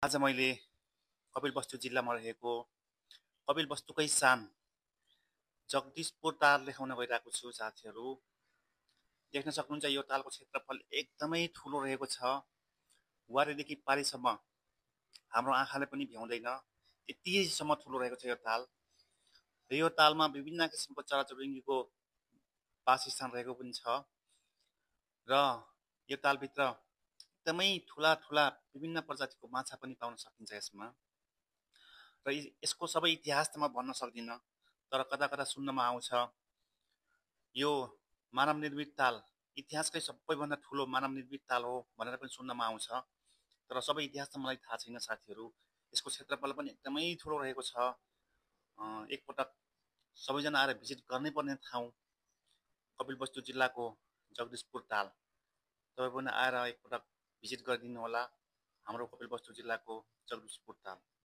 आज मैले कपिलवस्तु जिल्लामा रहेको कपिलवस्तुकै शान जगदीशपुर ताल देखाउन गइरहेको छु साथीहरू। देख्न सक्नुहुन्छ यो तालको क्षेत्रफल एकदमै ठुलो रहेको छ। वारीदेखि पारीसम्म हाम्रो आँखाले पनि भ्याउँदैन त्यतिसम्म ठुलो रहेको छ यो ताल। र यो तालमा विभिन्न किसिमको चराचुरुङ्गीको वासस्थान रहेको पनि छ। र यो तालभित्र एकदमै ठुला ठुला विभिन्न प्रजातिको माछा पनि पाउन सकिन्छ यसमा। र यसको सबै इतिहास त म भन्न सक्दिनँ, तर कता कता सुन्नमा आउँछ यो मानव निर्मित ताल, इतिहासकै सबैभन्दा ठुलो मानव निर्मित ताल हो भनेर पनि सुन्नमा आउँछ। तर सबै इतिहास त मलाई थाहा छैन साथीहरू। यसको क्षेत्रफल पनि एकदमै ठुलो रहेको छ। एकपटक सबैजना आएर भिजिट गर्नै पर्ने ठाउँ कपिलवस्तु जिल्लाको जगदीशपुर ताल। तपाईँ पनि आएर एकपटक भिजिट गरिदिनु होला हाम्रो कपिलवस्तु जिल्लाको जगदीशपुर ताल।